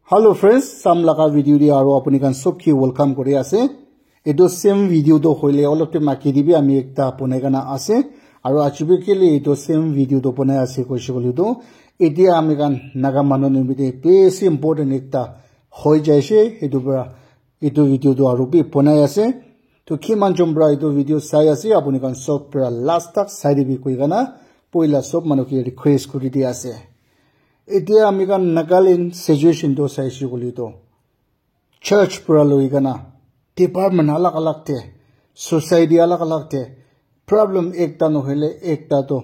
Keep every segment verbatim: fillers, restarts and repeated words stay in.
Hello friends, Sam laga video te aro apuni khan sob ki welcome kuri ase. Etu same video to hoile olop time age te bi ami ekta bonai kana ase. Aro aji bi kele etu same video to bonai ase koise koile to, etia ami khan Naga manu nimite besi important ekta hoi jaise. Etu para etu video to aro bi bonai ase. To kiman jon para etu video sai ase, apuni khan sob para last tak sai dibi koi kana poila sob manu ke request kuri di ase. Etia ami khan Nagaland situation to saise koile to, church para loi kana, department alag alag te, society alag alag te, problem ekta nohoile ekta to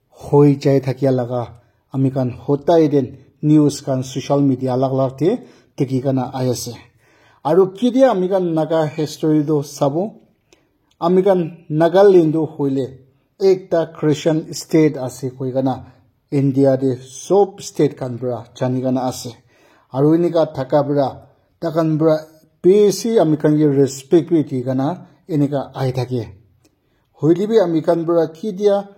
hoi jai thakia laga ami khan hotai den news khan social media alag alag te dikhi kana ai ase. Aro ketia ami khan Naga history to sabo, ami khan Nagaland to hoile ekta Christian state ase koi kana India te sob state khan para jani kana ase. Aro enika thaka para takhan para besi ami khan ke respect bi di kana enika ai thake. Hoile bi ami khan para ketia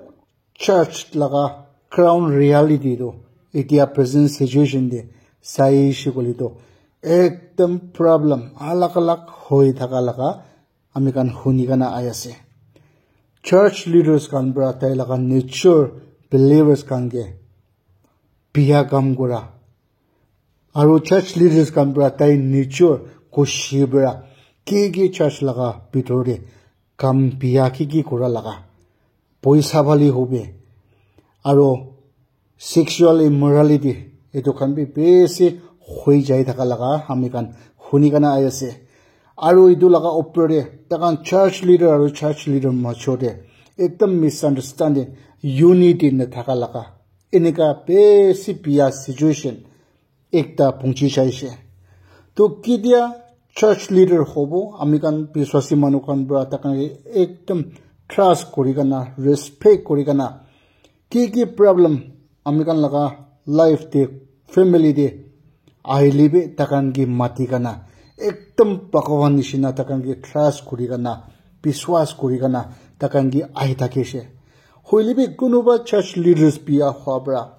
church laga ground reality to etia present situation te saise koile to ekdam problem alag alag hoi thaka laga ami khan huni kana ai ase. Church leaders khan para tai laga nature believers khan ke biya kam kura, aro church leaders khan para tai nature khushi para ki ki church laga bitor te kam biya ki ki kura laga, poisa bhali hobe, aro sexual immorality, etu khan bi besi hoi jai thaka laga ami khan huni kana ai ase. Aro etu laga upor te takhan church leader aro church leader majo te ekdam misunderstanding, unity na thaka laga enika besi biya situation ekta pungchi jaise. To ketia church leader hobo, ami khan biswasi manu khan para takhan ke ekdam trust kuri kana, respect kuri kana, ki ki problem ami khan laga life te, family te ahile bi takhan ke mati kana, ekdam Bhagwan nishina takhan ke trust kuri kana, biswas kuri kana takhan ke ahi thakise. Hoile bi kunuba church leaders biya hua para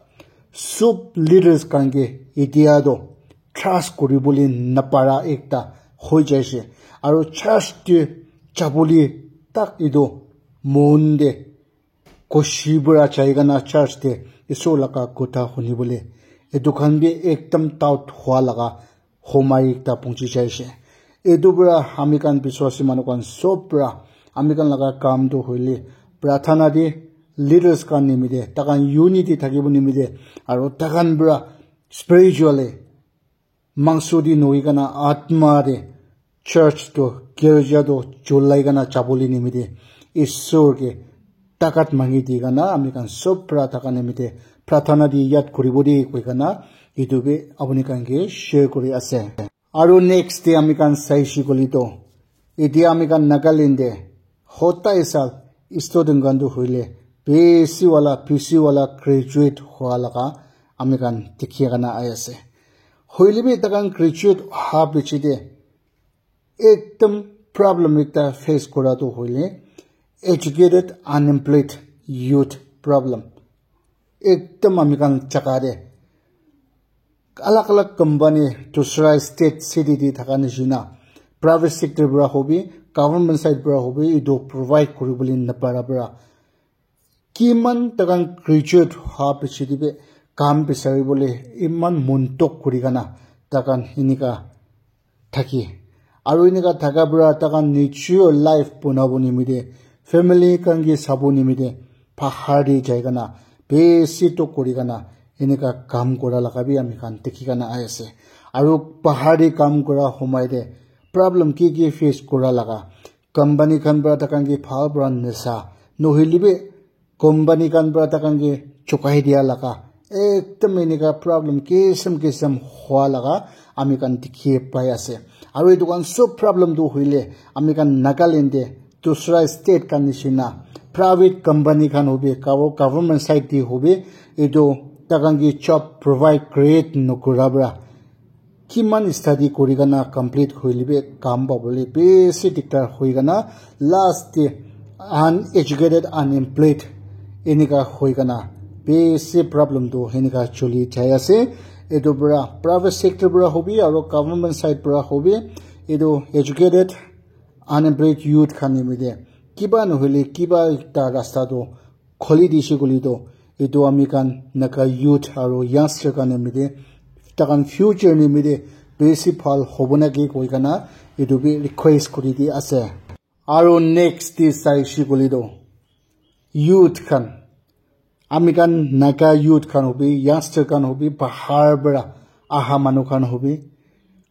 sob leaders khan ke etia to trust kuri bole napara ekta hoi jaise. Aro church te jabole tak etu mon te khushi para jai kana church te Isor laga kotha huni bole, etu khan bi ekdam doubt hua laga homai ekta pungchi jaise. Etu para ami khan biswasi manu khan sob para ami khan laga kam to hoile prarthana te leaders khan nimite takhan unity thakibo nimite aro takhan para spiritually mangso te nohoi kana atma te church to girja to cholai kana jabole nimite Isor ke takat mangi di kana ami khan sob para takhan nimite prarthana te yad kuribo de koi kana etu bi apuni khan ke share kuri ase. Aro next te ami khan saise koile to, etia ami khan Nagaland te hotai sal student khan to hoile besi wala besi wala graduate hua laga ami khan dikhi kana ai ase. Hoile bi takhan graduate ha piche te ekdam problem ekta face kura to hoile educated unemployed youth problem. Ekdam ami khan jaga te alag alag company dusra state city te thaka nishina private sector para hobi government side para hobi etu provide kuri bole napara para kiman takhan graduate hua piche te bi kam bisari bole iman mon tok kuri kana takhan enika thaki. Aro enika thaka para takhan nijor life bonabo nimite, family khan ke sabo nimite, bahar te jai kana, besi tok kuri kana, enika kam kura laga bi ami khan dikhi kana ai ase. Aro bahar te kam kura homai te problem ki ki face kura laga, company khan para takhan ke bhal para nisa, nohoile bi company khan para takhan ke chukai dia laga, ekdam enika problem kisam kisam hua laga ami khan dikhi pai ase. Aro etu khan sob problem tu hoile ami khan Nagaland te dusra state khan nishina private company khan hobi, gov-, government side te hobi, etu takhan ke job provide create nokura para kiman study kuri kana complete hoile bi kam pabole besi diktar hoi kana last te uneducated, unemployed enika hoi kana besi problem tu henika choli jai ase. etu para private sector para hobi aro government side para hobi, etu educated unemployed youth khan nimite kiba nohoile kiba ekta rasta tu khuli dise koile tu, etu ami khan Naga youth aro youngster khan nimite, taikhan future nimite besi bhal hobo naki koi kana etu bi request kuri di ase. Aro next te saise koile tu, youth khan, ami khan Naga youth khan hobi, youngster khan hobi, bahar para aha manu khan hobi,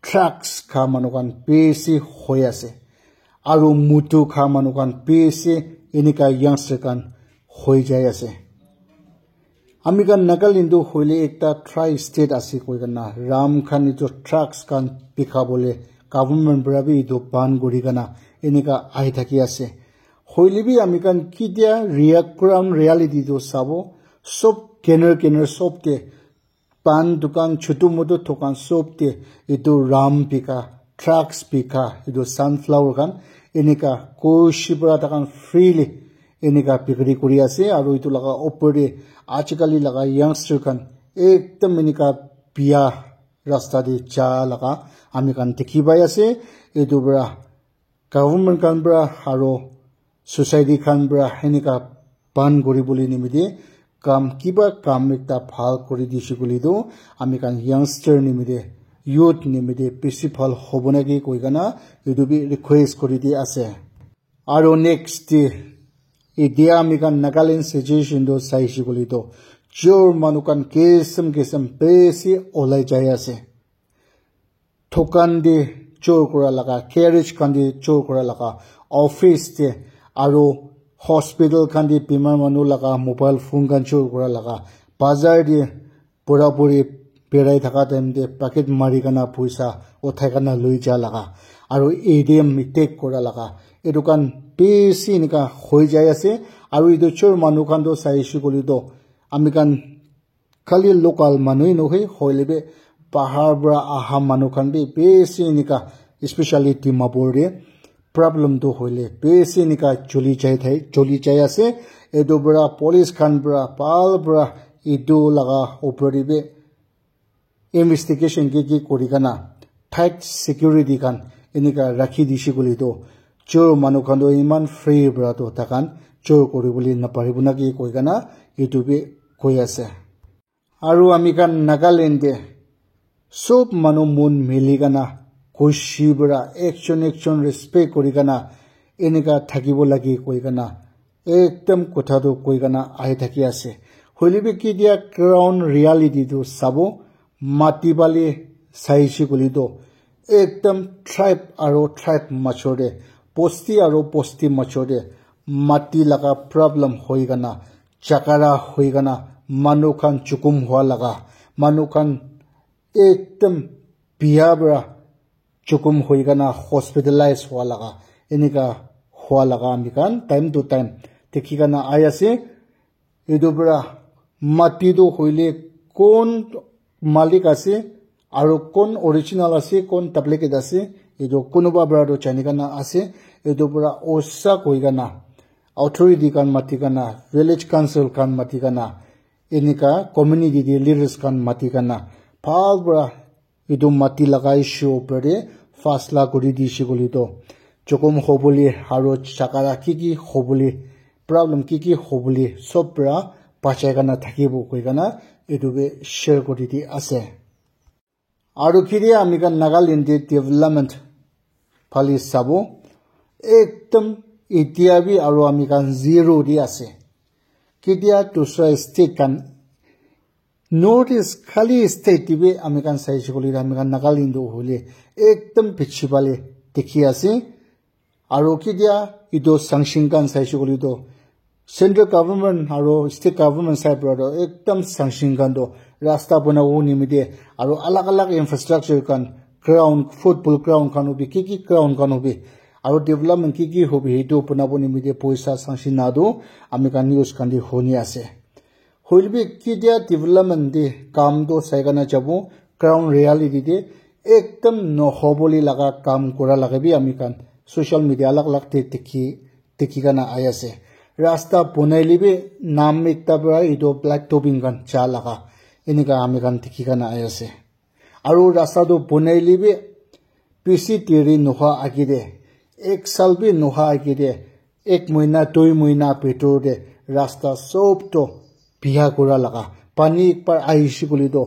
drugs kha manu khan besi hoi ase. Aro mutu kha manu khan besi enika youngster khan hoi jai ase. Ami khan Nagaland tu hoile ekta tri state ase koi kana, ram khan etu drugs khan bika bole government para bi etu ban kuri kana enika ahi thaki ase. Hoile bi ami khan ketia real ground reality tu sabo, sob kener kener sob te, pan dukan, chutu mutu dukan sob te etu ram bika, drugs bika, etu sunflower khan enika kushi para taikhan freely enika bikri kuri ase. Aro etu laga opor te ajikali laga youngster khan ekdam enika bia rasta te ja laga ami khan dikhi pai ase. Etu para government khan para aro society khan para enika ban kuri bole nimite kam, kiba kam ekta bhal kuri dise koile tu ami khan youngster nimite, youth nimite besi bhal hobo naki koi kana etu bi request kuri di ase. Aro next te, etia ami khan Nagaland situation tu saise koile tu, chor manu khan kisam kisam besi olai jai ase. Dukan te chor kura laga, garage khan te chor kura laga, office te, aro hospital khan te bimar manu laga mobile phone khan chor kura laga, bazar te bura buri berai thaka time te pocket mari kana poisa uthai kana loi ja laga, aro A T M take kura laga, etu khan besi enika hoi jai ase. Aro etu chor manu khan tu saise koile tu ami khan khali local manu nohoi, hoile bi bahar para aha manu khan bi besi enika, especially Dimapur te problem tu hoile besi enika choli jai thai, choli jai ase. Etu para police khan para bhal para etu laga opor te bi investigation ki ki kuri kana tight security khan enika rakhi dise koile tu, chor manu khan tu eman free para tu taikhan chor kuri bole naparibo naki koi kana etu bi koi ase. Aru ami khan Nagaland te sob manu mon mili kena khushi para ekjon ekjon respect kuri kena eneka thakibo lage koi kena ekdam kotha tu koi kena ahi thaki ase. Hoile bi ketia ground reality tu sabo, mati bale saishe koile toh ekdam tribe aro tribe major te, bosti aro bosti major te mati laga problem hoi kena jhagara hoi kena manu khan jukum hua laga, manu khan ekdam biya para jukum hoi kena hospitalize hua laga, eneka hua laga ami khan time to time dekhi kena ahi ase. Etu para mati tu hoile kon malik ase, aru kon original ase, kon duplicate ase, etu kunuba para tu jani kena ase. Etu para osa koi kena authority khan mati kena, village council khan mati kena, eneka community te leaders khan mati kena bhal para etu mati laga issue opor te fasla kuri dishe koile toh jukum hobole aru jhagara ki ki hobole, problem ki ki hobole sob para bachai kena thakibo koi kena etu ke share kuri di ase. Aru ketia ami khan Nagaland te development phale sabo, ekdam etia bi aru ami khan zero te ase. Ketia dusra state khan, North East khali state te bi ami khan saishe koile ami khan Nagaland tu hoile ekdam piche phale dikhi ase. Aru ketia etu sanction khan saishe koile toh central government aru state government side para toh ekdam sanction khan toh rasta banabo nimite aru alag alag infrastructure khan, ground, football ground khan hobi, ki ki ground khan hobi, aru development ki ki hobi, etu banabo nimite poisa sanction na toh ami khan news khan te huni ase. Hoile bi ketia development te kam toh sai kena jabo, ground reality te ekdam nohobole laga kam kura laga bi ami khan social media alag alag te dikhi, dikhi kena ahi ase. Rasta banai le bi nam ekta para etu black topping khan ja laga, Enika ami khan dikhi kena ahi ase. Aru rasta tu bonai le bi bisi deri nohwa age te, ek saal bi nohwa age te, ek mahina, dui mahina bhitor te rasta sob tu biya kura laga, pani ek baar ahishe koile tu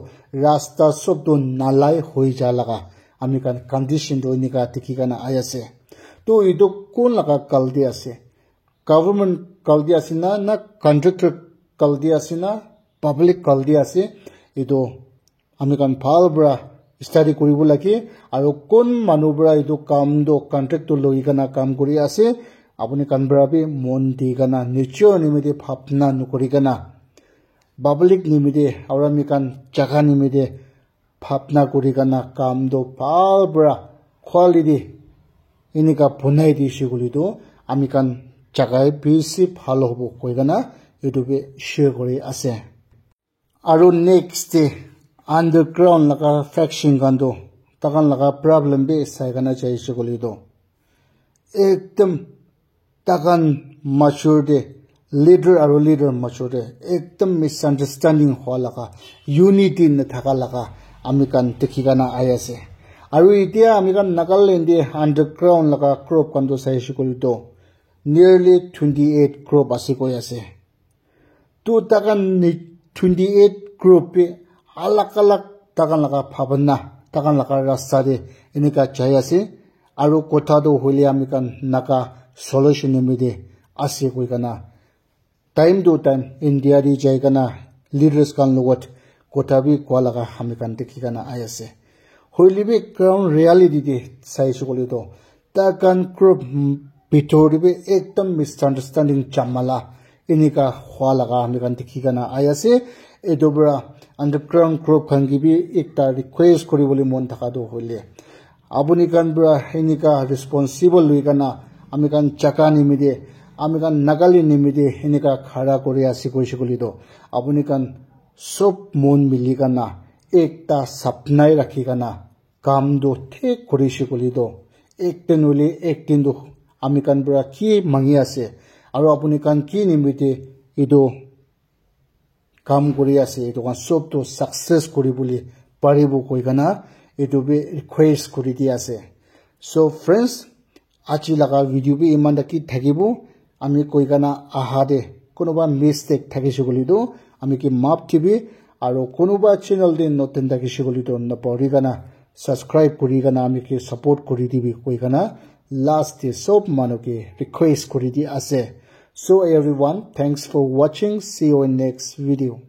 rasta sob tu nalai hoi ja laga ami khan condition tu enika dikhi kena ahi ase. Tu etu kun laga galti ase? Government galti ase na, na contractor galti ase na, public galti ase? Etu ami khan bhal para study kuribo lage, aru kun manu para etu kam tu contract tu loi kena kam kuri ase, apuni khan para bi mon di kena nijor nimite bhabna nokuri kena, public nimite aru ami khan jaga nimite bhabna kuri kena kam tu bhal para quality enika bonai dishe koile tu ami khan jaga bisi bhal hobo koi kena etu bi share kuri ase. Aru next te underground laga faction khan tu takhan laga problem bi sai kena jai ase koile tu ekdam takhan major te, leader aru leader major te ekdam misunderstanding hua laga, unity nathaka laga ami khan dikhi kena ahi ase. Aru etia ami khan Nagaland te underground laga group khan tu sai ase koile tu nearly twenty eight group ase koi ase. Tu takhan ni twenty eight group bi alag alag takhan laga bhabna, takhan laga rasta te enika jai ase. Aru kotha tu hoile ami khan Naga solution nimite ase koi kena time to time India te jai kena leaders khan logot kotha bi kua laga ami khan dikhi kena ahi ase. Hoile bi ground reality te sai ase koile tu takhan group bhitor te bi ekdam misunderstanding jamala enika hua laga ami khan dikhi kena ahi ase. Etu para underground group khan ke bi ekta request kuri bole mon thaka tu hoile, apuni khan para enika responsible loi kena ami khan jaga nimite, ami khan Nagaland nimite enika khara kuri ase koise koile tu apuni khan sob mon mili kena ekta sapnai rakhi kena kam tu thik kurishe koile tu ek din hoile ek din tu ami khan para ki mangi ase aru apuni khan ki nimite etu kam kuri ase, etu khan sob tu success kuri bole paribo koi kena etu bi request kuri di ase. So friends, aji laga video bi iman taki thakibo. Ami koi kena aha te kunuba mistake thakishe koile tu ami ke maaf dibi, aru kunuba channel te notun thakishe koile tu napahori kena subscribe kuri kena ami ke support kuri dibi koi kena last te sob manu ke request kuri di ase. So everyone, thanks for watching. See you in next video.